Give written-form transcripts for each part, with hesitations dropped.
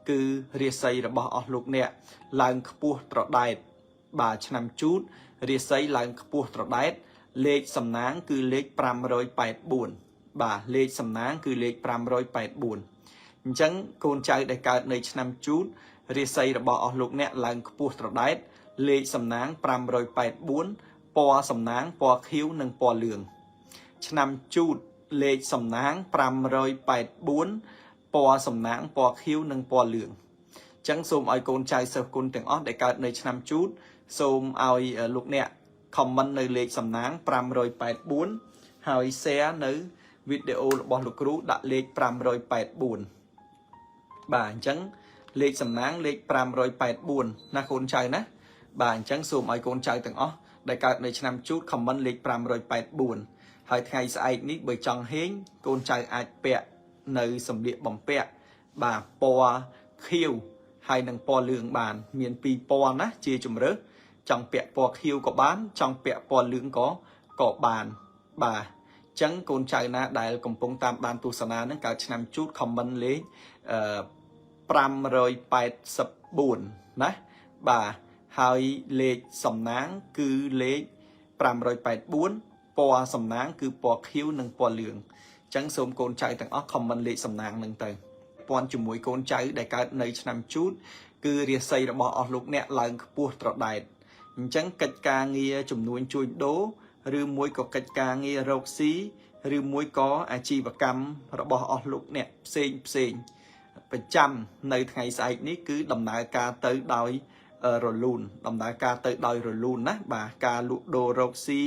គឺរាសីរបស់អស់លោកអ្នកឡើងខ្ពស់ត្រដែតបាទឆ្នាំជូតរាសីឡើងខ្ពស់ត្រដែតលេខសំណាងគឺលេខ584បាទលេខសំណាងគឺលេខ584អញ្ចឹងកូនចៅដែលកើតនៅឆ្នាំជូតរាសីរបស់អស់លោកអ្នកឡើងខ្ពស់ត្រដែតលេខសំណាង584ពណ៌សំណាងពណ៌ខៀវនិងពណ៌លឿងឆ្នាំជូតលេខសំណាង584ពណ៌សំណាងពណ៌ខៀវនិងពណ៌លឿងអញ្ចឹងសូមឲ្យកូនចៅសិស្សគុណទាំងអស់ដែលកើតនៅឆ្នាំជូតសូមឲ្យលោកអ្នក comment នៅលេខសំណាង584ហើយ share នៅវីដេអូរបស់លោកគ្រូដាក់លេខ584បាទអញ្ចឹងលេខសំណាងលេខ584ណាកូនចៅណាបាទអញ្ចឹងសូមឲ្យកូនចៅទាំងអស់ដែលកើតនៅឆ្នាំជូត comment លេខ584ហើយថ្ងៃស្អែកនេះបើចង់ហេងកូនចៅអាចពាក់នៅសម្លៀកបំពាក់បាទពណ៌ខៀវហើយនិងពណ៌លឿងបាន មានពីរពណ៌ណាជាជំរើសចង់ពាក់ពណ៌ខៀវក៏បាន ចង់ពាក់ពណ៌លឿងក៏បានបាទចឹងកូនចៅណាដែលកំពុងតាមដានទស្សនានឹងកើតឆ្នាំជូត comment លេខអឺ584ណាបាទហើយលេខសំណាងគឺលេខ584ពណ៌សំណាងគឺពណ៌ខៀវនិងពណ៌លឿងអញ្ចឹងសូមកូនចៅទាំងអស់ comment លេខសំណាងនឹងទៅពាន់ជាមួយកូនចៅដែលកើតនៅឆ្នាំជូតគឺរាសីរបស់អស់លោកអ្នកឡើងខ្ពស់ត្រដែតអញ្ចឹងកិច្ចការងារចំនួនជួញដូរឬមួយក៏កិច្ចការងាររកស៊ីឬមួយក៏អាជីវកម្មរបស់អស់លោកអ្នកផ្សេងផ្សេងប្រចាំនៅថ្ងៃស្អែកនេះគឺដំណើរការទៅដោយរលូនដំណើរការទៅដោយរលូនណាបាទការលក់ដូររកស៊ី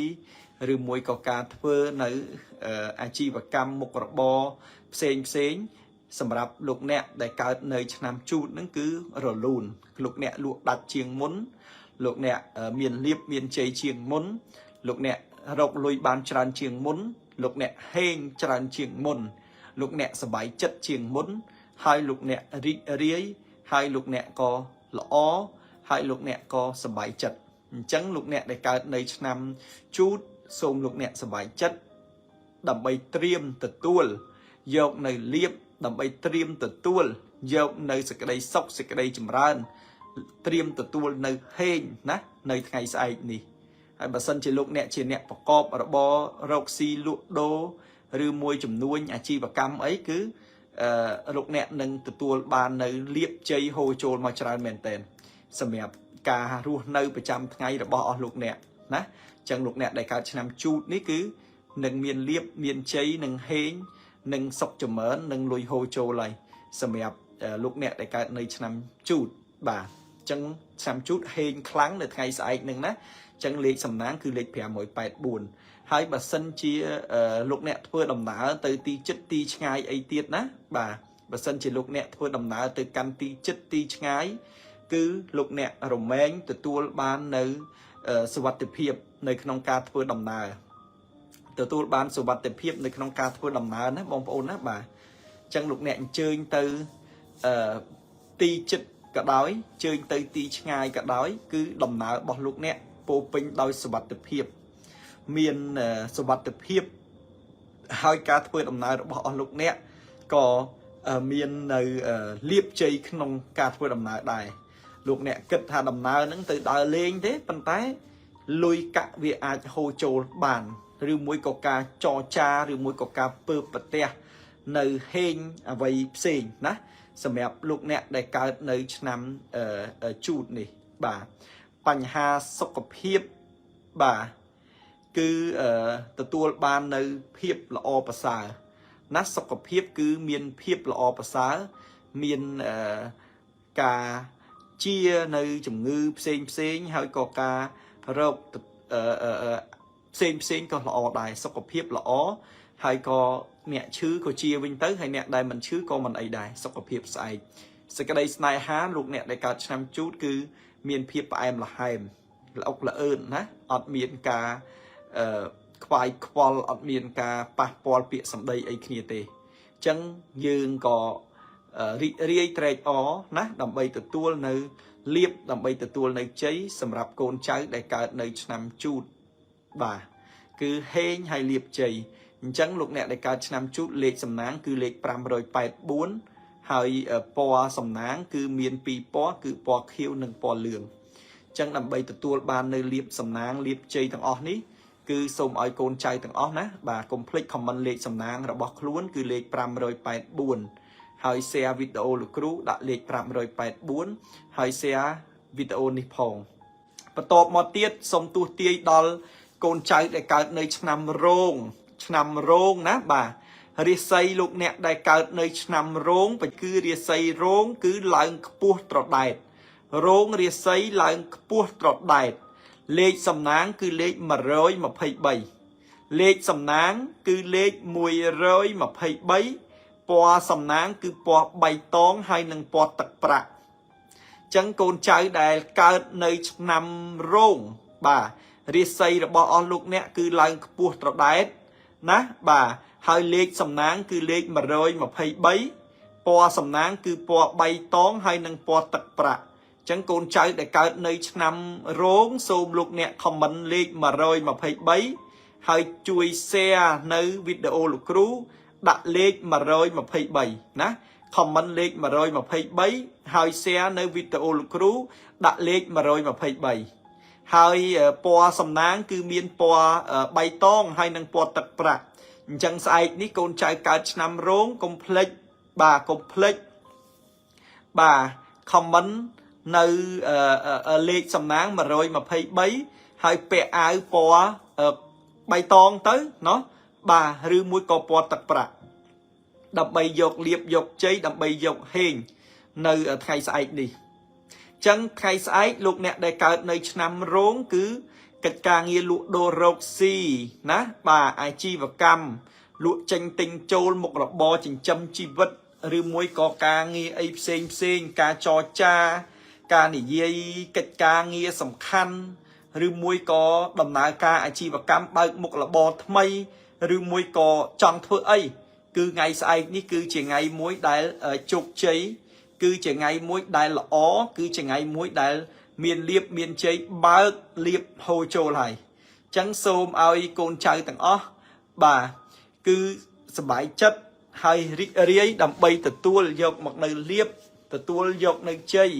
ឬមួយក៏ការធ្វើនៅអាជីវកម្មមុខរបរផ្សេងផ្សេងសម្រាប់លោកអ្នកដែលកើតនៅឆ្នាំជូតហ្នឹងគឺរលូនលោកអ្នកលក់ដាច់ជាងមុនលោកអ្នកមានលៀបមានជ័យជាងមុនលោកអ្នករកលុយបានច្រើនជាងមុនលោកអ្នកហេងច្រើនជាងមុនលោកអ្នកសប្បាយចិត្តជាងមុនហើយលោកអ្នករីករាយហើយលោកអ្នកក៏ល្អហើយលោកអ្នកក៏សប្បាយចិត្តអញ្ចឹងលោកអ្នកដែលកើតនៅឆ្នាំជូតសូមលោកអ្នកសប្បាយចិត្តដើម្បីត្រៀមទទួលយកនៅលៀបដើម្បីត្រៀមទទួលយកនៅសេចក្តីសុខសេចក្តីចម្រើនត្រៀមទទួលនៅហេងណានៅថ្ងៃស្អែកនេះហើយបើសិនជាលោកអ្នកជាអ្នកប្រកបរបររកស៊ីលក់ដូរឬមួយចំនួនអាជីវកម្មអីគឺអឺលោកអ្នកនឹងទទួលបាននៅលៀបជ័យហូរចូលមកច្រើនមែនទែនសម្រាប់ការរស់នៅប្រចាំថ្ងៃរបស់អស់លោកអ្នកណាអញ្ចឹងលោកអ្នកដែលកើតឆ្នាំជូតនេះគឺនឹងមានលៀបមានជ័យនឹងហេងនឹងសុខចម្រើននឹងលុយហូរចូលហើយសម្រាប់លោកអ្នកដែលកើតនៅឆ្នាំជូតបាទអញ្ចឹងឆ្នាំជូតហេងខ្លាំងនៅថ្ងៃស្អែកនឹងណាអញ្ចឹងលេខសំណាងគឺលេខ584ហើយបើសិនជាលោកអ្នកធ្វើដំណើរទៅទីចិត្តទីឆ្ងាយអីទៀតណាបាទបើសិនជាលោកអ្នកធ្វើដំណើរទៅកាន់ទីចិត្តទីឆ្ងាយគឺលោកអ្នករមែងទទួលបាននៅសុវត្ថិភាពនៅក្នុងការធ្វើដំណើរទទួលបានសុវត្ថិភាពនៅក្នុងការធ្វើដំណើរណាបងប្អូនណាបាទអញ្ចឹងលោកអ្នកអញ្ជើញទៅអឺទីចិត្តក៏ដោយជើញទៅទីឆ្ងាយក៏ដោយគឺដំណើររបស់លោកអ្នកពោពេញដោយសុវត្ថិភាពមានសុវត្ថិភាពហើយការធ្វើដំណើររបស់អស់លោកអ្នកក៏មាននៅលៀបជ័យក្នុងការធ្វើដំណើរដែរលោកអ្នកគិតថាដំណើរហ្នឹងទៅដើរលេងទេប៉ុន្តែលុយកាក់វាអាចហូរចូលបានឬមួយក៏ការចរចាឬមួយក៏ការពើប្រទះនៅហេងអ្វីផ្សេងណាសម្រាប់លោកអ្នកដែលកើតនៅឆ្នាំជូតនេះបាទបញ្ហាសុខភាពបាទគឺទទួលបាននៅភាពល្អប្រសើរណាសុខភាពគឺមានភាពល្អប្រសើរមានការជានៅជំងឺផ្សេងផ្សេងហើយក៏ការរកផ្សេងផ្សេងក៏ល្អដែរសុខភាពល្អហើយក៏អ្នកឈឺក៏ជាវិញទៅហើយអ្នកដែលមិនឈឺក៏មិនអីដែរសុខភាពស្អែកសេចក្តីស្នេហាលោកអ្នកដែលកើតឆ្នាំជូតគឺមានភាពផ្អែមល្ហែមល្អុកល្អឿនណាអត់មានការអឺខ្វាយខ្វល់អត់មានការប៉ះពាល់ពាក្យសម្ដីអីគ្នាទេអញ្ចឹងយើងក៏រីករាយត្រេកអរណាដើម្បីទទួលនៅលៀបដើម្បីទទួលនៅជ័យសម្រាប់កូនចៅដែលកើតនៅឆ្នាំជូតបាទគឺហេងហើយលៀបជ័យអញ្ចឹងលោកអ្នកដែលកើតឆ្នាំជូតលេខសំណាងគឺលេខ584 ហើយពណ៌សំណាង គឺមានពីរពណ៌គឺពណ៌ខៀវនិងពណ៌លឿងចឹងដើម្បីទទួលបាននៅលៀបសំណាងលៀបជ័យទាំងអស់នេះគឺសូមឲ្យកូនចៅទាំងអស់ណាបាទកុំភ្លេច comment លេខសំណាងរបស់ខ្លួនគឺលេខ584ហើយ share វីដេអូលោកគ្រូដាក់លេខ584ហើយ share វីដេអូនេះផងបន្ទាប់មកទៀតសូមទស្សន៍ទាយដល់កូនចៅដែលកើតនៅឆ្នាំរោងឆ្នាំរោងណាបាទរាសីលោកអ្នកដែលកើតនៅឆ្នាំរោងគឺរាសីរោងគឺឡើងខ្ពស់ត្រដែតរោងរាសីឡើងខ្ពស់ត្រដែតលេខសំណាងគឺលេខ123លេខសំណាងគឺលេខ123ពណ៌សំណាងគឺពណ៌បៃតងហើយនិងពណ៌ទឹកប្រាក់ចឹងកូនចៅដែលកើតនៅឆ្នាំរោងបាទរាសីរបស់អស់លោកអ្នកគឺឡើងខ្ពស់ត្រដែតណាបាទហើយលេខសំណាងគឺលេខ123ពណ៌សំណាងគឺពណ៌បៃតងហើយនិងពណ៌ទឹកប្រាក់ចឹងកូនចៅដែលកើតនៅឆ្នាំរោងសូមលោកអ្នក comment លេខ123ហើយជួយ share នៅវីដេអូលោកគ្រូដាក់លេខ123ណា comment លេខ123ហើយ share នៅវីដេអូលោកគ្រូដាក់លេខ123ហើយពណ៌សំណាងគឺមានពណ៌បៃតងហើយនិងពណ៌ទឹកប្រាក់អញ្ចឹងស្អែកនេះកូនចៅកើតឆ្នាំរោងកុំភ្លេចបាទកុំភ្លេចបាទ comment នៅលេខសំណាង123ហើយពាក់អាវពណ៌បៃតងទៅណោះបាទឬមួយក៏ពណ៌ទឹកប្រាក់ដើម្បីយកលៀបយកជ័យដើម្បីយកហេងនៅថ្ងៃស្អែកនេះចឹងថ្ងៃស្អែកលោកអ្នកដែលកើតនៅឆ្នាំរោងគឺកិច្ចការងារលក់ដូររកស៊ីណាបាទអាជីវកម្មលក់ចេញទិញចូលមុខរបរចិញ្ចឹមជីវិតឬមួយក៏ការងារអីផ្សេងផ្សេងការចរចាការនិយាយកិច្ចការងារសំខាន់ឬមួយក៏ដំណើរការអាជីវកម្មបើកមុខរបរថ្មីឬមួយក៏ចង់ធ្វើអីគឺថ្ងៃស្អែកនេះគឺជាថ្ងៃមួយដែលជោគជ័យគឺជាថ្ងៃមួយដែលល្អគឺជាថ្ងៃមួយដែលមានលៀបមានជ័យបើកលៀបហូរចូលហើយអញ្ចឹងសូមឲ្យកូនចៅទាំងអស់បាទគឺសប្បាយចិត្តហើយរីករាយដើម្បីទទួលយកមកនៅលៀបទទួលយកនៅជ័យ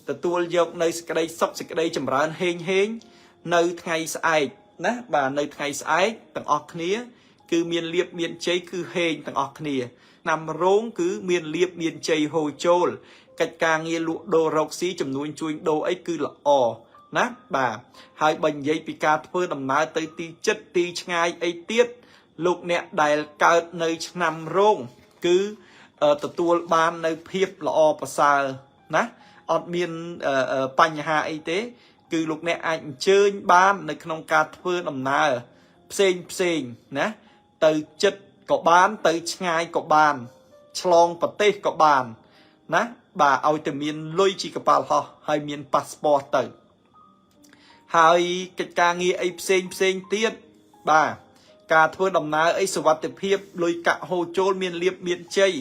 ទទួលយកនៅសេចក្តីសុខសេចក្តីចម្រើនហេងហេងនៅថ្ងៃស្អែកណាបាទនៅថ្ងៃស្អែកទាំងអស់គ្នា គឺមានលៀបមានជ័យគឺហេងទាំងអស់គ្នាឆ្នាំរោងគឺមានលៀបមានជ័យហូរចូលកិច្ចការងារលក់ដូររកស៊ីចំនួនជួញដូរអីគឺល្អណាបាទហើយបើនិយាយពីការធ្វើដំណើរទៅទីចិត្តទីឆ្ងាយអីទៀតលោកអ្នកដែលកើតនៅឆ្នាំរោងគឺទទួលបាននៅភាពល្អប្រសើរណាអត់មានបញ្ហាអីទេ គឺលោកអ្នកអាចអញ្ជើញបាននៅក្នុងការធ្វើដំណើរផ្សេងផ្សេងណាទៅចិត្តក៏បានទៅឆ្ងាយក៏បានឆ្លងប្រទេសក៏បានណាបាទឲ្យតែមានលុយជីកប៉ាល់ហោះហើយមានប៉ាសពតទៅហើយកិច្ចការងារអីផ្សេងផ្សេងទៀតបាទការធ្វើដំណើរអីសុវត្ថិភាពលុយកាក់ហូរចូលមានលៀបមានជ័យ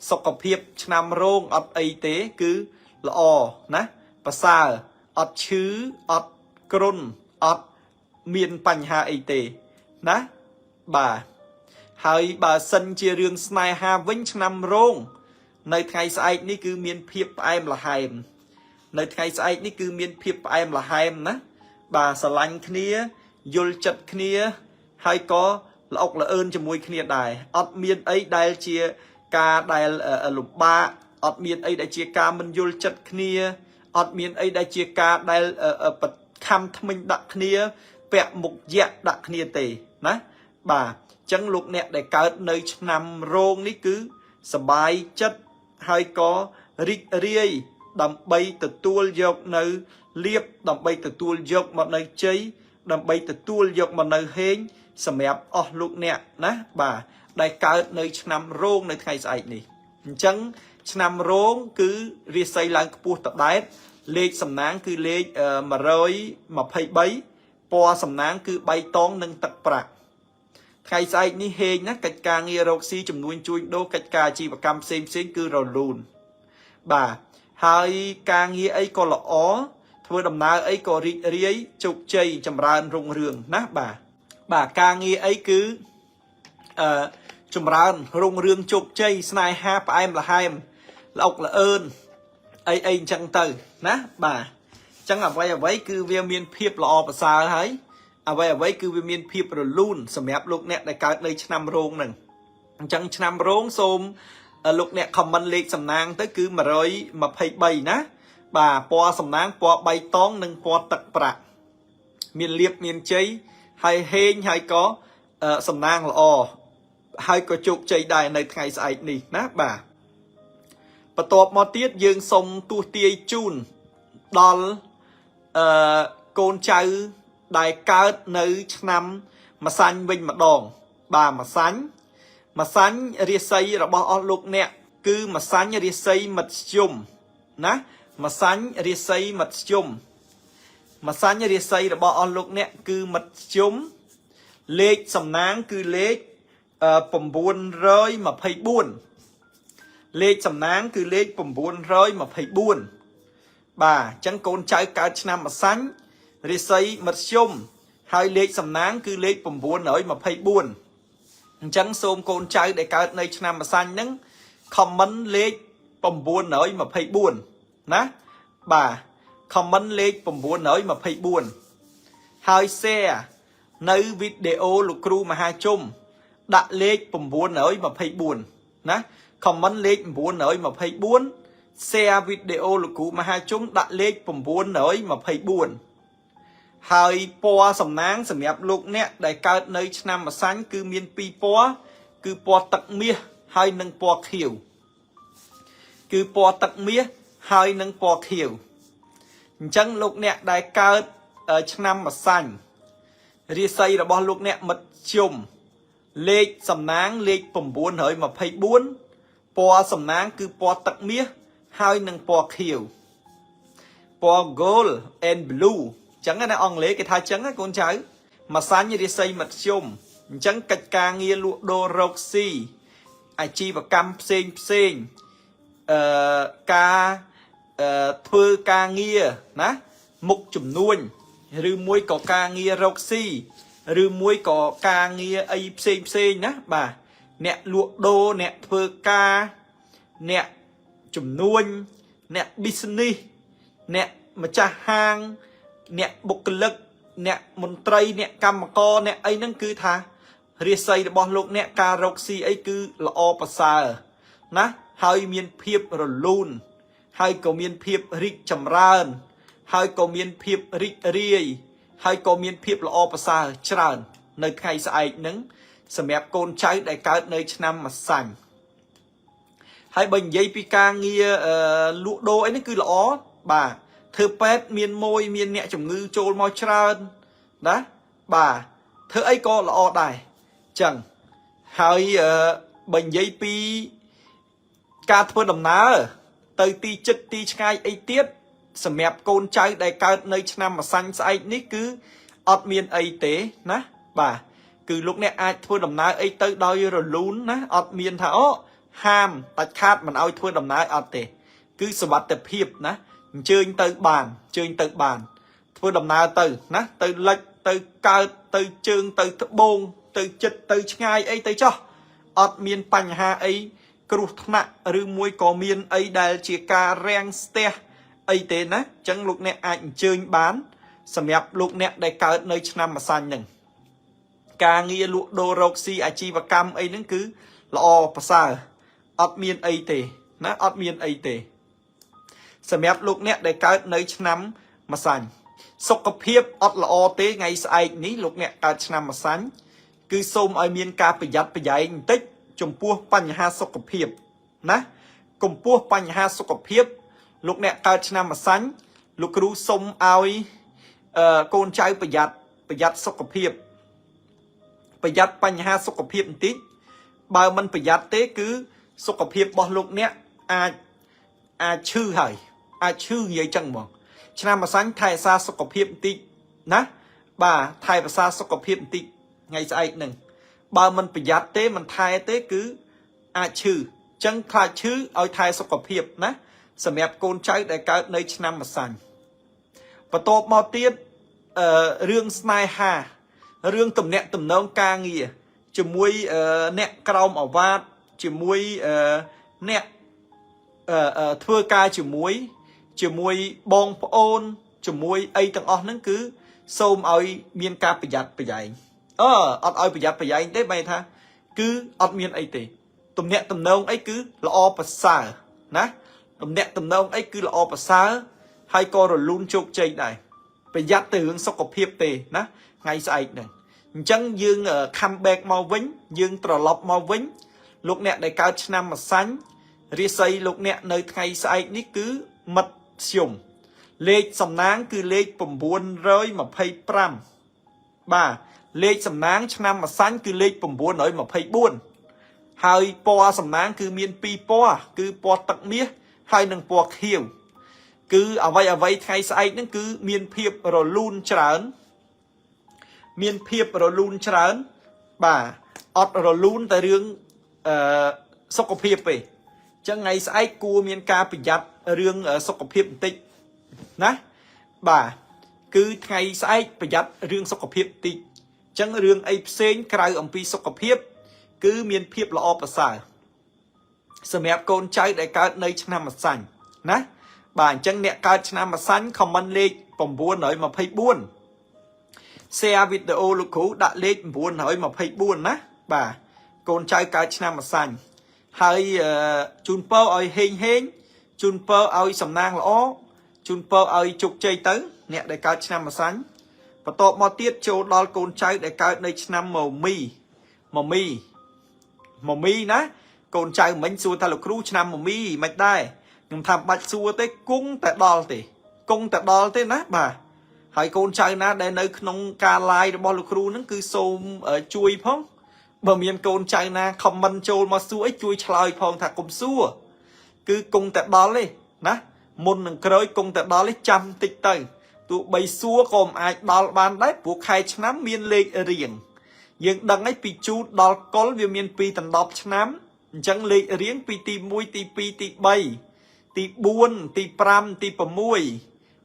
សុខភាពឆ្នាំរោងអត់អីទេគឺល្អណាប្រសើរអត់ឈឺអត់គ្រុនអត់មានបញ្ហាអីទេណាបាទហើយបើសិនជារឿងស្នេហាវិញឆ្នាំរោងនៅថ្ងៃស្អែកនេះគឺមានភាពផ្អែមល្ហែមនៅថ្ងៃស្អែកនេះគឺមានភាពផ្អែមល្ហែមណាបាទស្រឡាញ់គ្នាយល់ចិត្តគ្នាហើយក៏ល្អុកល្អឿនជាមួយគ្នាដែរអត់មានអីដែលជាការដែលលំបាកអត់មានអីដែលជាការមិនយល់ចិត្តគ្នាអត់មានអីដែលជាការដែលបខំថ្មិញដាក់គ្នាពាក់មុខយៈដាក់គ្នាទេណាបាទអញ្ចឹងលោកអ្នកដែលកើតនៅឆ្នាំរោងនេះគឺសបាយចិត្តហើយក៏រីករាយដើម្បីទទួលយកនៅលៀបដើម្បីទទួលយកមកនៅជ័យដើម្បីទទួលយកមកនៅហេងសម្រាប់អស់លោកអ្នកណាបាទដែលកើតនៅឆ្នាំរោងនៅថ្ងៃស្អែកនេះអញ្ចឹងឆ្នាំរោងគឺរាសីឡើងខ្ពស់តដែតលេខសំណាងគឺលេខ123ពណ៌សំណាងគឺបៃតងនិងទឹកប្រាក់ថ្ងៃស្អែកនេះហេងណាកិច្ចការងាររកស៊ីចំនួនជួញដូរកិច្ចការអាជីវកម្មផ្សេងផ្សេងគឺរលូនបាទហើយការងារអីក៏ល្អធ្វើដំណើរអីក៏រីករាយជោគជ័យចម្រើនរុងរឿងណាបាទបាទការងារអីគឺអឺចម្រើនរុងរឿងជោគជ័យស្នេហាផ្អែមល្ហែម ល្អុកល្អឿនអីអីអញ្ចឹងទៅណាបាទអញ្ចឹងអ្វីអ្វីគឺវាមានភាពល្អប្រសើរហើយអ្វីអ្វីគឺវាមានភាពរលូនសម្រាប់លោកអ្នកដែលកើតនៅឆ្នាំរោងហ្នឹងអញ្ចឹងឆ្នាំរោងសូមលោកអ្នក comment លេខសំណាងទៅគឺ123ណាបាទពណ៌សំណាងពណ៌បៃតងនិងពណ៌ទឹកប្រាក់មានលៀបមានជ័យហើយហេងហើយក៏សំណាងល្អហើយក៏ជោគជ័យដែរនៅថ្ងៃស្អែកនេះណាបាទបន្ទាប់មកទៀតយើងសុំទស្សន៍ទាយជូនដល់អឺកូនចៅដែលកើតនៅឆ្នាំម្សាញ់វិញម្ដងបាទម្សាញ់ម្សាញ់រាសីរបស់អស់លោកអ្នកគឺម្សាញ់រាសីមធ្យមណាម្សាញ់រាសីមធ្យមម្សាញ់រាសីរបស់អស់លោកអ្នកគឺមធ្យមលេខសំណាងគឺលេខ924លេខសំណាងគឺលេខ924បាទអញ្ចឹងកូនចៅកើតឆ្នាំម្សាញ់រាសីមធ្យមហើយលេខសំណាងគឺលេខ924អញ្ចឹងសូមកូនចៅដែលកើតនៅឆ្នាំម្សាញ់ហ្នឹង comment លេខ924ណាបាទ comment លេខ924ហើយ share នៅវីដេអូលោកគ្រូមហាជុំដាក់លេខ924ណា comment លេខ924 share វីដេអូលោកគ្រូមហាជុំដាក់លេខ924ហើយពណ៌សំណាងសម្រាប់លោកអ្នកដែលកើតនៅឆ្នាំម្សាញ់គឺមានពីរពណ៌គឺពណ៌ទឹកមាសហើយនិងពណ៌ខៀវគឺពណ៌ទឹកមាសហើយនិងពណ៌ខៀវអញ្ចឹងលោកអ្នកដែលកើតឆ្នាំម្សាញ់រាសីរបស់លោកអ្នកមធ្យមលេខសំណាងលេខ924ពណ៌សំណាងគឺពណ៌ទឹកមាសហើយនិងពណ៌ខៀវពណ៌ gold and blue អញ្ចឹងណាអង់គ្លេសគេថាអញ្ចឹងណាកូនចៅម្សាញ់រាសីមធ្យមអញ្ចឹងកិច្ចការងារលក់ដូររកស៊ីអាជីវកម្មផ្សេងផ្សេងអឺការអឺធ្វើការងារណាមុខជំនួញឬមួយក៏ការងាររកស៊ីឬមួយក៏ការងារអីផ្សេងផ្សេងណាបាទអ្នកលក់ដូរអ្នកធ្វើការអ្នកជំនួញអ្នក business អ្នកម្ចាស់ហាងអ្នកបុគ្គលិកអ្នកមន្ត្រីអ្នកកម្មករអ្នកអីហ្នឹងគឺថារាសីរបស់លោកអ្នកការរកស៊ីអីគឺល្អប្រសើរណាហើយមានភាពរលូនហើយក៏មានភាពរីកចម្រើន ហើយក៏មានភាពរីករាយហើយក៏មានភាពល្អប្រសើរច្រើន នៅថ្ងៃស្អែកហ្នឹងសម្រាប់កូនចៅដែលកើតនៅឆ្នាំម្សាញ់ហើយបើនិយាយពីការងារលក់ដូរអីនេះគឺល្អបាទធ្វើពេទ្យមានមួយមានអ្នកជំងឺចូលមកច្រើនណាបាទធ្វើអីក៏ល្អដែរចឹងហើយបើនិយាយពីការធ្វើដំណើរទៅទីចិត្តទីឆ្ងាយអីទៀតសម្រាប់កូនចៅដែលកើតនៅឆ្នាំម្សាញ់ស្អែកនេះគឺអត់មានអីទេណាបាទគឺលោកអ្នកអាចធ្វើដំណើរអីទៅដោយរលូនណាអត់មានថាអូហាមដាច់ខាតមិនឲ្យធ្វើដំណើរអត់ទេ គឺសុវត្ថិភាពណាអញ្ជើញទៅបានអញ្ជើញទៅបាន ធ្វើដំណើរទៅណាទៅលិចទៅកើតទៅជើងទៅត្បូងទៅចិត្តទៅឆ្ងាយអីទៅចោះអត់មានបញ្ហាអីគ្រោះថ្នាក់ឬមួយក៏មានអីដែលជាការរាំងស្ទះអីទេណាអញ្ចឹងលោកអ្នកអាចអញ្ជើញបាន សម្រាប់លោកអ្នកដែលកើតនៅឆ្នាំម្សាញ់ហ្នឹងការងារលក់ដូររកស៊ីអាជីវកម្មអីហ្នឹងគឺល្អប្រសើរអត់មានអីទេណាអត់មានអីទេ សម្រាប់លោកអ្នកដែលកើតនៅឆ្នាំម្សាញ់សុខភាពអត់ល្អទេថ្ងៃស្អែកនេះលោកអ្នកកើតឆ្នាំម្សាញ់គឺសូមឲ្យមានការប្រយ័ត្នប្រយែងបន្តិចចំពោះបញ្ហាសុខភាពណាកម្ពស់បញ្ហាសុខភាពលោកអ្នកកើតឆ្នាំម្សាញ់លោកគ្រូសូមឲ្យអឺកូនចៅប្រយ័ត្នប្រយ័ត្នសុខភាពប្រយ័ត្នបញ្ហាសុខភាពបន្តិចបើមិនប្រយ័ត្នទេគឺសុខភាពរបស់លោកអ្នកអាចអាចឈឺហើយអាចឈឺនិយាយចឹងហ្មងឆ្នាំម្សាញ់ថែសារសុខភាពបន្តិចណាបាទថែប្រសាសុខភាពបន្តិចថ្ងៃស្អែកហ្នឹងបើមិនប្រយ័ត្នទេមិនថែទេគឺអាចឈឺចឹងខ្លាចឈឺឲ្យថែសុខភាពណាសម្រាប់កូនចៅដែលកើតនៅឆ្នាំម្សាញ់បន្ទាប់មកទៀតអឺរឿងស្នេហារឿងទំនាក់ទំនងការងារជាមួយអ្នកក្រោមអាវ៉ាតជាមួយអ្នក ធ្វើការជាមួយជាមួយបងប្អូនជាមួយអីទាំងអស់ហ្នឹងគឺសូមឲ្យមានការប្រយ័ត្នប្រយែងអឺអត់ឲ្យប្រយ័ត្នប្រយែងទេបែរថាគឺអត់មានអីទេទំនាក់ទំនងអីគឺល្អប្រសើរណាទំនាក់ទំនងអីគឺល្អប្រសើរហើយក៏រលូនជោគជ័យដែរប្រយ័ត្នទៅរឿងសុខភាពទេណាថ្ងៃស្អែកហ្នឹងអញ្ចឹងយើង come back មកវិញយើងត្រឡប់មកវិញលោកអ្នកដែលកើតឆ្នាំម្សាញ់រាសីលោកអ្នកនៅថ្ងៃស្អែកនេះគឺមិត្តស្យមលេខសំណាងគឺលេខ925បាទលេខសំណាងឆ្នាំម្សាញ់គឺលេខ924ហើយពណ៌សំណាងគឺមានពីរពណ៌គឺពណ៌ទឹកមាសហើយនិងពណ៌ខៀវគឺអ្វីអ្វីថ្ងៃស្អែកហ្នឹងគឺមានភាពរលូនច្រើនមានភាពរលូនច្រើនបាទអត់រលូនតែរឿងអឺសុខភាពទេអញ្ចឹងថ្ងៃស្អែកគួរមានការប្រយ័ត្នរឿងសុខភាពបន្តិចណាបាទគឺថ្ងៃស្អែកប្រយ័ត្នរឿងសុខភាពបន្តិចអញ្ចឹងរឿងអីផ្សេងក្រៅអំពីសុខភាព គឺមានភាពល្អប្រសើរសម្រាប់កូនចៅដែលកើតនៅឆ្នាំម្សាញ់ណាបាទអញ្ចឹងអ្នកកើតឆ្នាំម្សាញ់ comment លេខ924 share វីដេអូលោកគ្រូដាក់លេខ924ណាបាទកូនចៅកើតឆ្នាំម្សាញ់ហើយជូនពរឲ្យហេងហេងជូនពរឲ្យសំណាងល្អជូនពរឲ្យជោគជ័យទៅ អ្នកដែលកើតឆ្នាំម្សាញ់បន្ទាប់មកទៀតចូលដល់កូនចៅដែលកើតនៅឆ្នាំមមីមមីមមីណាកូនចៅមិញសួរថាលោកគ្រូឆ្នាំមមីមិនដែរខ្ញុំថាបាច់សួរទេគង់តែដល់ទេគង់តែដល់ទេណាបាទហើយកូនចៅណាដែលនៅក្នុងការ live របស់លោកគ្រូហ្នឹងគឺសូមជួយផងបើមានកូនចៅណា comment ចូលមកសួរអីជួយឆ្លើយផងថាកុំសួរគឺគង់តែដល់ទេណាមុននឹងក្រោយគង់តែដល់ទេចាំតិចទៅទោះបីសួរក៏មិនអាចដល់បានដែរព្រោះខែឆ្នាំមានលេខរៀងយើងដឹងហើយពីជូតដល់កុលវាមាន2ដណ្ដប់ឆ្នាំអញ្ចឹងលេខរៀងពីទី1ទី2ទី3ទី4ទី5ទី6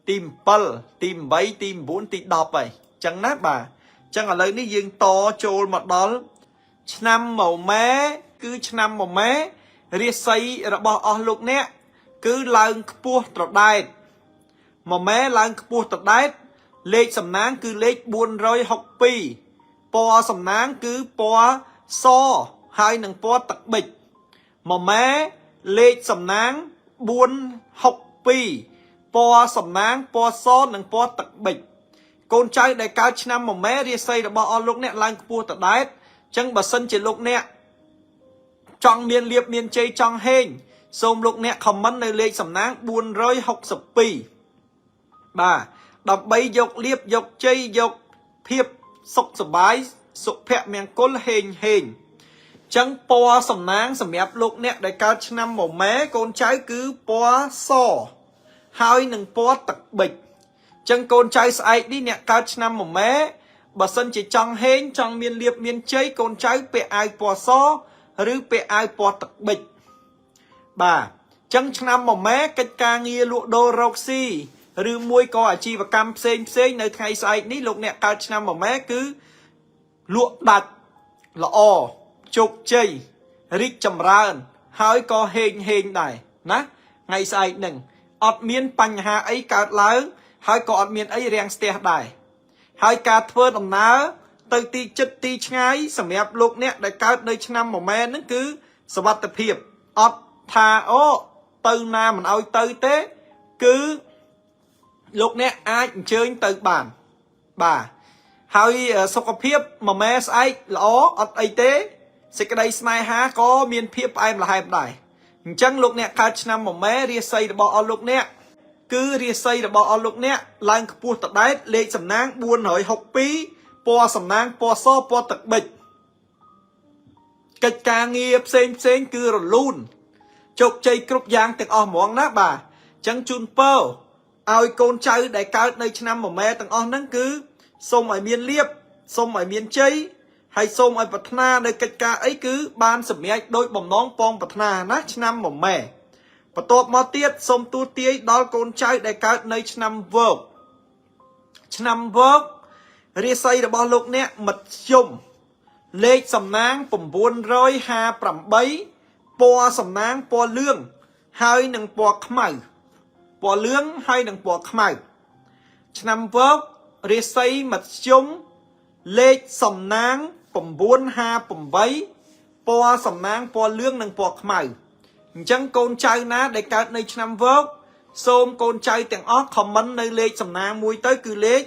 ទី7ទី8ទី9ទី10ហើយអញ្ចឹងណាបាទអញ្ចឹងឥឡូវនេះយើងតចូលមកដល់ឆ្នាំមម៉ែគឺឆ្នាំមម៉ែរាសីរបស់អស់លោកអ្នកគឺឡើងខ្ពស់ត្រដែតមម៉ែឡើងខ្ពស់ត្រដែតលេខសំណាងគឺលេខ462ពណ៌សំណាងគឺពណ៌សហើយនិងពណ៌ទឹកប៊ិចមម៉ែលេខសំណាង462ពណ៌សំណាងពណ៌សនិងពណ៌ទឹកប៊ិចកូនចៅដែលកើតឆ្នាំមម៉ែរាសីរបស់អស់លោកអ្នកឡើងខ្ពស់ត្រដែតអញ្ចឹងបើសិនជាលោកអ្នកចង់មានលៀបមានជ័យចង់ហេងសូមលោកអ្នក comment នៅលេខសំណាង462បាទដើម្បីយកលៀបយកជ័យយកភាពសុខសប្បាយសុភមង្គលហេងហេងចឹងពណ៌សំណាងសម្រាប់លោកអ្នកដែលកើតឆ្នាំមម៉ែកូនចៅគឺពណ៌សហើយនឹងពណ៌ទឹកប៊ិចចឹងកូនចៅស្អែកនេះអ្នកកើតឆ្នាំមម៉ែបើសិនជាចង់ហេងចង់មានលៀបមានជ័យកូនចៅពាក់អាវពណ៌សឬពាក់អាវពណ៌ទឹកប៊ិចបាទចឹងឆ្នាំមម៉ែកិច្ចការងារលក់ដូររកស៊ីឬមួយក៏អាជីវកម្មផ្សេងផ្សេងនៅថ្ងៃស្អែកនេះលោកអ្នកកើតឆ្នាំមម៉ែគឺលក់ដាច់ល្អជោគជ័យរីកចម្រើន ហើយក៏ហេងហេងដែរណាថ្ងៃស្អែកនឹងអត់មានបញ្ហាអីកើតឡើងហើយក៏អត់មានអីរាំងស្ទះដែរហើយការធ្វើដំណើរទៅទីចិត្តទីឆ្ងាយសម្រាប់លោកអ្នកដែលកើតនៅឆ្នាំមម៉ែហ្នឹងគឺសវត្ថភាពអត់ថាអូទៅណាមិនអោយទៅទេគឺលោកអ្នកអាចអញ្ជើញទៅបានបាទហើយសុខភាពមម៉ែស្អែកល្អអត់អីទេសេចក្តីស្នេហាក៏មានភាពផ្អែមល្ហែមដែរអញ្ចឹងលោកអ្នកកើតឆ្នាំមម៉ែរាសីរបស់អស់លោកអ្នកគឺរាសីរបស់អស់លោកអ្នកឡើងខ្ពស់តដែតលេខសំណាង462ពណ៌សំណាងពណ៌សពណ៌ទឹកប៊ិចកិច្ចការងារផ្សេងផ្សេងគឺរលូនជោគជ័យគ្រប់យ៉ាងទាំងអស់ហ្មងណាបាទអញ្ចឹងជូនពរឲ្យកូនចៅដែលកើតនៅឆ្នាំមម៉ែទាំងអស់ហ្នឹងគឺសូមឲ្យមានលៀបសូមឲ្យមានជ័យហើយសូមឲ្យប្រាថ្នានៅកិច្ចការអីគឺបានសម្រេចដោយបំណងពងប្រាថ្នាណាឆ្នាំមម៉ែបន្ទាប់មកទៀតសូមទូទាយដល់កូនចៅដែលកើតនៅឆ្នាំវកឆ្នាំវករាសីរបស់លោកអ្នកមធ្យមលេខសំណាង958ពណ៌សំណាងពណ៌លឿង ហើយនឹងពណ៌ខ្មៅពណ៌លឿងហើយនឹងពណ៌ខ្មៅឆ្នាំវករាសីមធ្យមលេខសំណាង958ពណ៌សំណាងពណ៌លឿងនិងពណ៌ខ្មៅអញ្ចឹងកូនចៅណាដែលកើតនៅឆ្នាំវកសូមកូនចៅទាំងអស់ comment នៅលេខសំណាងមួយទៅគឺលេខ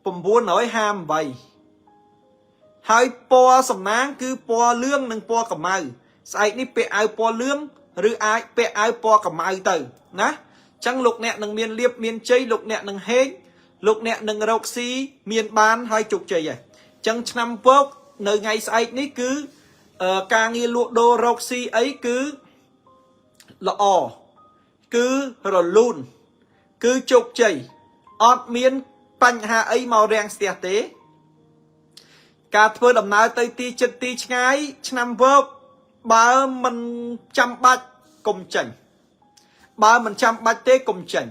958ហើយពណ៌សំណាងគឺពណ៌លឿងនិងពណ៌ខ្មៅស្អែកនេះពាក់អាវពណ៌លឿងឬអាចពាក់អាវពណ៌ខ្មៅទៅណាអញ្ចឹងលោកអ្នកនឹងមានលៀបមានជ័យលោកអ្នកនឹងហេងលោកអ្នកនឹងរកស៊ីមានបានហើយជោគជ័យហើយអញ្ចឹងឆ្នាំវកនៅថ្ងៃស្អែកនេះគឺការងារលក់ដូររកស៊ីអីគឺល្អគឺរលូនគឺជោគជ័យអត់មានបញ្ហាអីមករាំងស្ទះទេការធ្វើដំណើរទៅទីជិតទីឆ្ងាយឆ្នាំវកបើមិនចាំបាច់កុំចេញបើមិនចាំបាច់ទេកុំចេញ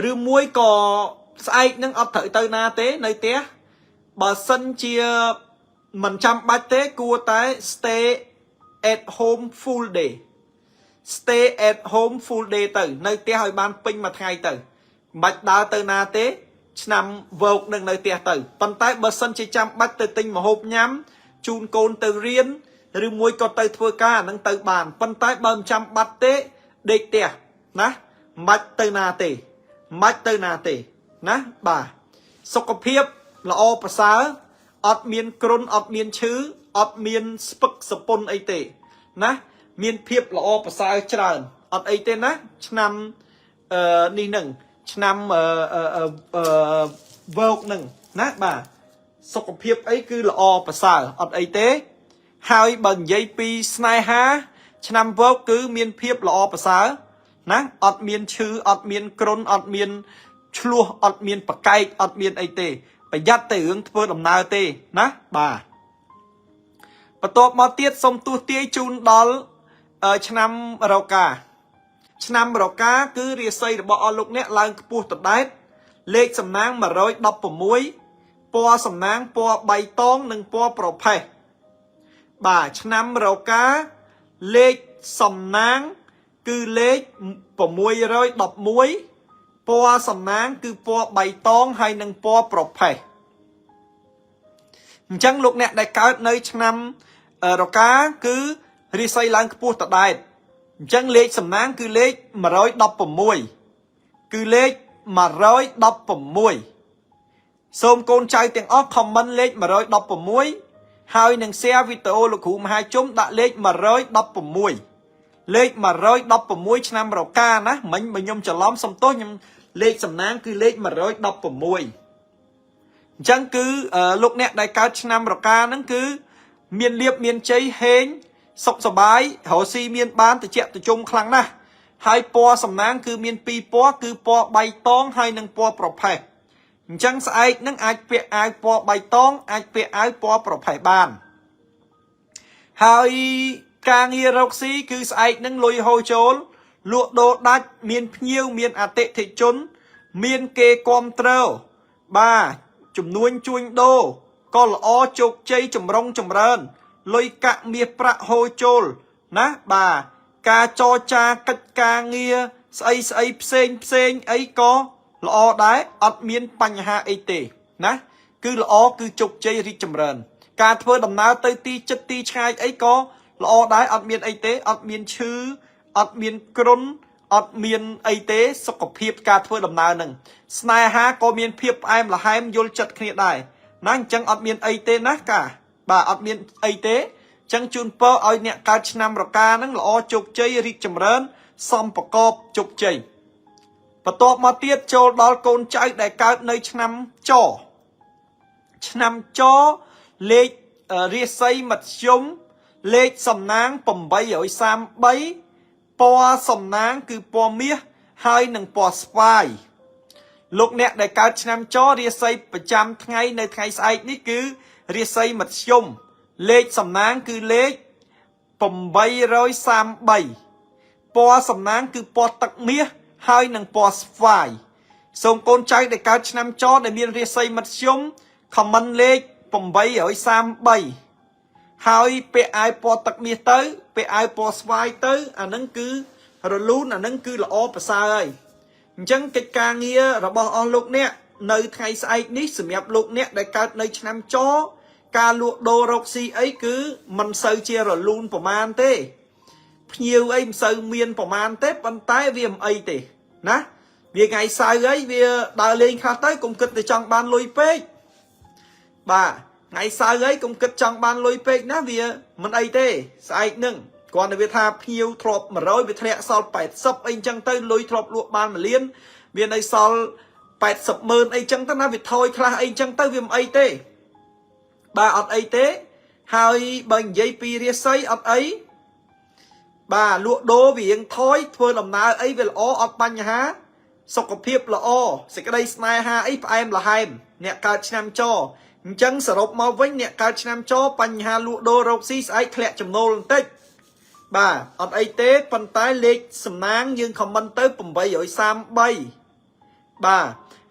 ឬមួយក៏ស្អែកនឹងអត់ត្រូវទៅណាទេនៅផ្ទះបើសិនជាមិនចាំបាច់ទេគួរតែ stay at home full day, stay at home full day ទៅនៅផ្ទះឲ្យបានពេញមួយថ្ងៃទៅមិនបាច់ដើរទៅណាទេ ឆ្នាំវោកនឹងនៅផ្ទះទៅប៉ុន្តែបើសិនជាចាំបាច់ទៅទិញម្ហូបញ៉ាំជូនកូនទៅរៀនឬមួយក៏ទៅធ្វើការអានឹងទៅបានប៉ុន្តែបើមិនចាំបាច់ទេដេកផ្ទះណាមិនបាច់ទៅណាទេមិនបាច់ទៅណាទេណាបាទសុខភាពល្អប្រសើរអត់មានគ្រុនអត់មានឈឺអត់មានស្ពឹកសពុនអីទេណាមានភាពល្អប្រសើរច្រើនអត់អីទេណាឆ្នាំអឺនេះនឹងឆ្នាំអឺអឺវោកនឹងណាបាទសុខភាពអីគឺល្អប្រសើរអត់អីទេ ហើយបើនិយាយពីស្នេហា ឆ្នាំវោកគឺមានភាពល្អប្រសើរណាអត់មានឈឺអត់មានគ្រុនអត់មានឆ្លោះអត់មានប្រកែកអត់មានអីទេ ប្រយ័ត្នតែរឿងធ្វើដំណើរទេណាបាទបន្ទាប់មកទៀតសូមទស្សទាយជូនដល់ឆ្នាំរកាឆ្នាំរកាគឺរាសីរបស់អស់លោកអ្នកឡើងខ្ពស់តដែតលេខសំណាង116ពណ៌សំណាងពណ៌បៃតងនិងពណ៌ប្រផេះបាទឆ្នាំរកាលេខសំណាងគឺលេខ611ពណ៌សំណាងគឺពណ៌បៃតងហើយនិងពណ៌ប្រផេះអញ្ចឹងលោកអ្នកដែលកើតនៅឆ្នាំរកាគឺរាសីឡើងខ្ពស់តដែតអញ្ចឹងលេខសំណាងគឺលេខ116គឺលេខ116សូមកូនចៅទាំងអស់ comment លេខ116ហើយនឹង share វីដេអូលោកគ្រូមហាជុំដាក់លេខ116លេខ116ឆ្នាំរកាណាមិញបើខ្ញុំច្រឡំសុំទោសខ្ញុំលេខសំណាងគឺលេខ116អញ្ចឹងគឺលោកអ្នកដែលកើតឆ្នាំរកាហ្នឹងគឺមានលៀបមានជ័យហេងសុខសบายរកស៊ីមានបានតិចតិជុំខ្លាំងណាស់ហើយពណ៌សំណាងគឺមានពីរពណ៌គឺពណ៌បៃតងហើយនិងពណ៌ប្រផេះអញ្ចឹងស្អែកនឹងអាចពាក់អាវពណ៌បៃតងអាចពាក់អាវពណ៌ប្រផេះបានហើយការងាររកស៊ីគឺស្អែកនឹងលុយហូរចូលលក់ដូរដាច់មានភ្ញៀវមានអតិថិជន មានគេគ្រប់គ្រងបាទចំនួនជួញដូរក៏ល្អជោគជ័យចម្រុងចម្រើនលុយកាក់មាសប្រាក់ហូរចូលណាបាទការចរចាកិច្ចការងារស្អីស្អីផ្សេងផ្សេងអីក៏ល្អដែរអត់មានបញ្ហាអីទេណាគឺល្អគឺជោគជ័យរីកចម្រើន ការធ្វើដំណើរទៅទីជិតទីឆ្ងាយអីក៏ល្អដែរអត់មានអីទេអត់មានឈឺអត់មានគ្រុនអត់មានអីទេសុខភាពការធ្វើដំណើរនឹងស្នេហាក៏មានភាពផ្អែមល្ហែមយល់ចិត្តគ្នាដែរណាអញ្ចឹងអត់មានអីទេណាកាបាទអត់មានអីទេអញ្ចឹងជូនពរឲ្យអ្នកកើតឆ្នាំរកានឹងល្អជោគជ័យរីកចម្រើន សំប្រកបជោគជ័យបន្ទាប់មកទៀតចូលដល់កូនចៅដែលកើតនៅឆ្នាំចឆ្នាំចលេខរាសីមធ្យមលេខសំណាង833ពណ៌សំណាងគឺពណ៌មាសហើយនិងពណ៌ស្វាយលោកអ្នកដែលកើតឆ្នាំចរាសីប្រចាំថ្ងៃនៅថ្ងៃស្អែកនេះគឺរាសីមធ្យមលេខសំណាងគឺលេខ833ពណ៌សំណាងគឺពណ៌ទឹកមាសហើយនិងពណ៌ស្វាយសូមកូនចៅដែលកើតឆ្នាំចដែលមានរាសីមធ្យម comment លេខ833ហើយពាក់អាវពណ៌ទឹកមាសទៅពាក់អាវពណ៌ស្វាយទៅអាហ្នឹងគឺ រលូនអានឹងគឺល្អប្រសើរហើយអញ្ចឹងកិច្ចការងាររបស់អស់លោកអ្នកនៅថ្ងៃស្អែកនេះសម្រាប់លោកអ្នកដែលកើតនៅឆ្នាំចការលក់ដូររកស៊ីអីគឺមិនសូវជារលូនប្រមាណទេភ្ញៀវអីមិនសូវមានប្រមាណទេប៉ុន្តែវាមិនអីទេណាវាថ្ងៃសៅរ៍អីវាដើរលេងខ្លះទៅកុំគិតតែចង់បានលុយពេកបាទថ្ងៃសៅរ៍អីកុំគិតចង់បានលុយពេកណាវាមិនអីទេស្អែកនឹងគ្រាន់តែវាថាភ្ញៀវធ្លាប់100វាធ្លាក់សល់80អីចឹងទៅលុយធ្លាប់លក់បាន1លានវានៅសល់80ម៉ឺនអីចឹងទៅណាវាថយខ្លះអីចឹងទៅវាមិនអីទេបាទអត់អីទេហើយបើនិយាយពីរាសីអត់អីបាទលក់ដូរវារៀងថយធ្វើដំណើរអីវាល្អអត់បញ្ហាសុខភាពល្អសេចក្តីស្នេហាអីផ្អែមល្ហែមអ្នកកើតឆ្នាំចអញ្ចឹងសរុបមកវិញអ្នកកើតឆ្នាំចបញ្ហាលក់ដូររកស៊ីស្អែកធ្លាក់ចំណូលបន្តិចបាទអត់អីទេប៉ុន្តែលេខសំណាងយើង comment ទៅ833បាទ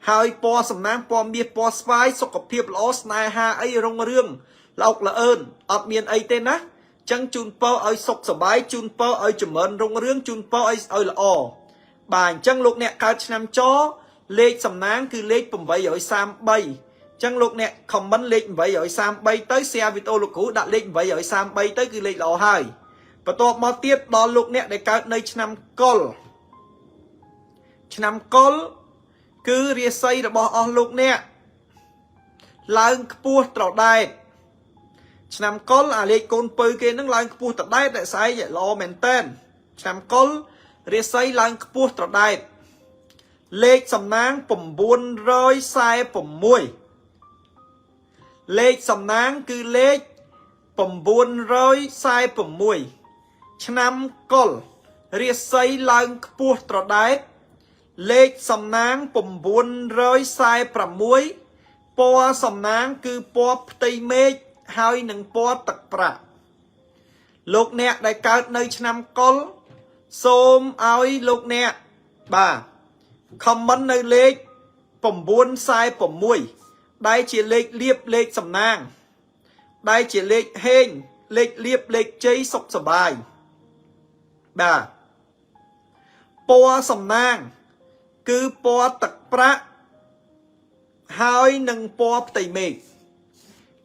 ហើយពណ៌សំណាងពណ៌មាសពណ៌ស្វាយសុខភាពល្អស្នេហាអីរុងរឿងល្អកល្អឿនអត់មានអីទេណាចឹងជូនពរឲ្យសុខសប្បាយជូនពរឲ្យចម្រើនរុងរឿងជូនពរឲ្យឲ្យល្អបាទអញ្ចឹងលោកអ្នកកើតឆ្នាំចលេខសំណាងគឺលេខ833ចឹងលោកអ្នក comment លេខ833ទៅ share វីដេអូលោកគ្រូដាក់លេខ833ទៅគឺលេខល្អហើយបន្ទាប់មកទៀតដល់លោកអ្នកដែលកើតនៅឆ្នាំកុលឆ្នាំកុលគឺរាសីរបស់អស់លោកអ្នកឡើងខ្ពស់ត្រដែតឆ្នាំកុលអាលេខកូនពៅគេនឹងឡើងខ្ពស់ត្រដែតតែស្អែកល្អមែនតែនឆ្នាំកុលរាសីឡើងខ្ពស់ត្រដែតលេខសំណាង946លេខសំណាងគឺលេខ946ឆ្នាំកុលរាសីឡើងខ្ពស់ត្រដែតលេខសំណាង946ពណ៌សំណាងគឺពណ៌ផ្ទៃមេឃហើយនឹងពណ៌ទឹកប្រាក់លោកអ្នកដែលកើតនៅឆ្នាំកុលសូមឲ្យលោកអ្នកបាទ comment នៅលេខ946ដែលជាលេខលៀបលេខសំណាងដែលជាលេខហេងលេខលៀបលេខជ័យសុខសប្បាយបាទពណ៌សំណាងគឺពណ៌ទឹកប្រាក់ហើយនឹងពណ៌ផ្ទៃមេឃ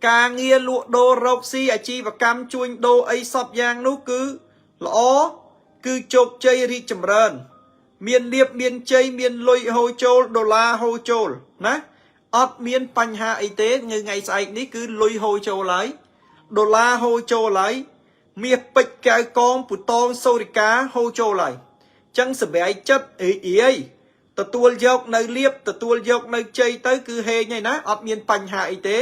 ការងារលក់ដូររកស៊ីអាជីវកម្មជួញដូរអីសពយ៉ាងនោះគឺល្អគឺជោគជ័យរីកចម្រើន មានលៀបមានជ័យមានលុយហូរចូលដុល្លារហូរចូលណាអត់មានបញ្ហាអីទេថ្ងៃស្អែកនេះគឺលុយហូរចូលហើយដុល្លារហូរចូលហើយមាសពេជ្រកែវកងពូតងសូរិកាហូរចូលហើយចឹងសប្បាយចិត្តរីករាយទទួលយកនៅលៀបទទួលយកនៅជ័យទៅគឺហេងហើយណាអត់មានបញ្ហាអីទេ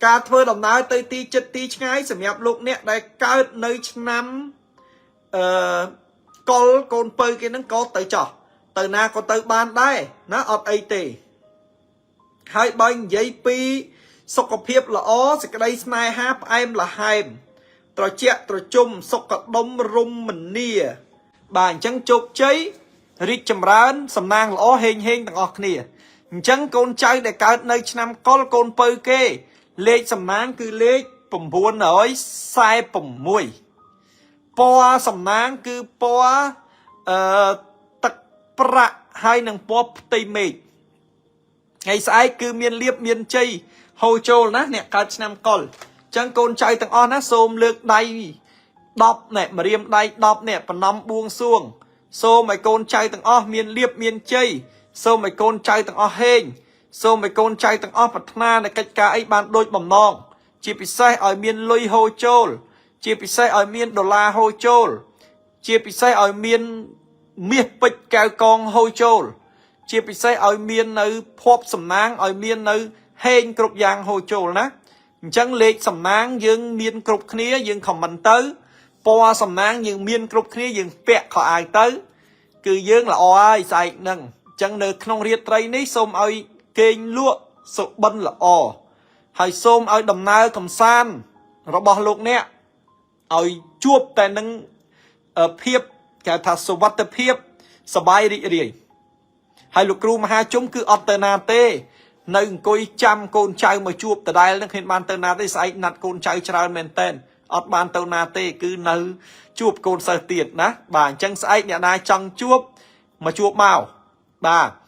ការធ្វើដំណើរទៅទីចិត្តទីឆ្ងាយសម្រាប់លោកអ្នកដែលកើតនៅឆ្នាំអឺកុលកូនពៅគេហ្នឹងក៏ទៅចោះទៅណាក៏ទៅបានដែរណាអត់អីទេហើយបើនិយាយពីសុខភាពល្អសេចក្តីស្នេហាផ្អែមល្ហែមត្រជាក់ត្រជុំសុខដុមរមនាបាទអញ្ចឹងជោគជ័យរីកចម្រើនសំណាងល្អហេងហេងទាំងអស់គ្នាអញ្ចឹងកូនចៅដែលកើតនៅឆ្នាំកុលកូនពៅគេលេខសំណាងគឺលេខ946ពណ៌សំណាងគឺពណ៌អឺទឹកប្រាក់ហើយនឹងពណ៌ផ្ទៃមេឃថ្ងៃស្អែកគឺមានលៀបមានជ័យហូរចូលណាអ្នកកើតឆ្នាំកុលអញ្ចឹងកូនចៅទាំងអស់ណាសូមលើកដៃ10នេះម្រាមដៃ10នេះបណ្ដំបួងសួងសូមឲ្យកូនចៅទាំងអស់មានលៀបមានជ័យសូមឲ្យកូនចៅទាំងអស់ហេងសូមឲ្យកូនចៅទាំងអស់ប្រាថ្នាในកិច្ចការអីបានដូចបំណងជាពិសេសឲ្យមានលុយហូរចូល ជាពិសេសឲ្យមានដុល្លារហូរចូល ជាពិសេសឲ្យមានមាសពេជ្រកែវកងហូរចូល ជាពិសេសឲ្យមាននៅភ័ព្វសំណាងឲ្យមាននៅហេងគ្រប់យ៉ាងហូរចូលណាអញ្ចឹងលេខសំណាងយើងមានគ្រប់គ្នាយើង comment ទៅពណ៌សំណាងយើងមានគ្រប់គ្នាយើងពាក់ខោអាវទៅ គឺយើងល្អហើយស្អែកហ្នឹងអញ្ចឹងនៅក្នុងរាត្រីនេះសូមឲ្យគេងលក់សុបិនល្អហើយសូមឲ្យដំណើរកំសាន្តរបស់លោកអ្នកឲ្យជួបតែនឹងភាពគេថាសុវត្ថិភាពសบายរីករាយហើយលោកគ្រូមហាជុំគឺអត់ទៅណាទេ នៅអង្គុយចាំកូនចៅមកជួបដដែលនឹងគ្មានបានទៅណាទេស្អែកណាត់កូនចៅច្រើនមែនតែន អត់បានទៅណាទេគឺនៅជួបកូនសិស្សទៀតណាបាទអញ្ចឹងស្អែកអ្នកណាចង់ជួបមកជួបមកបាទ។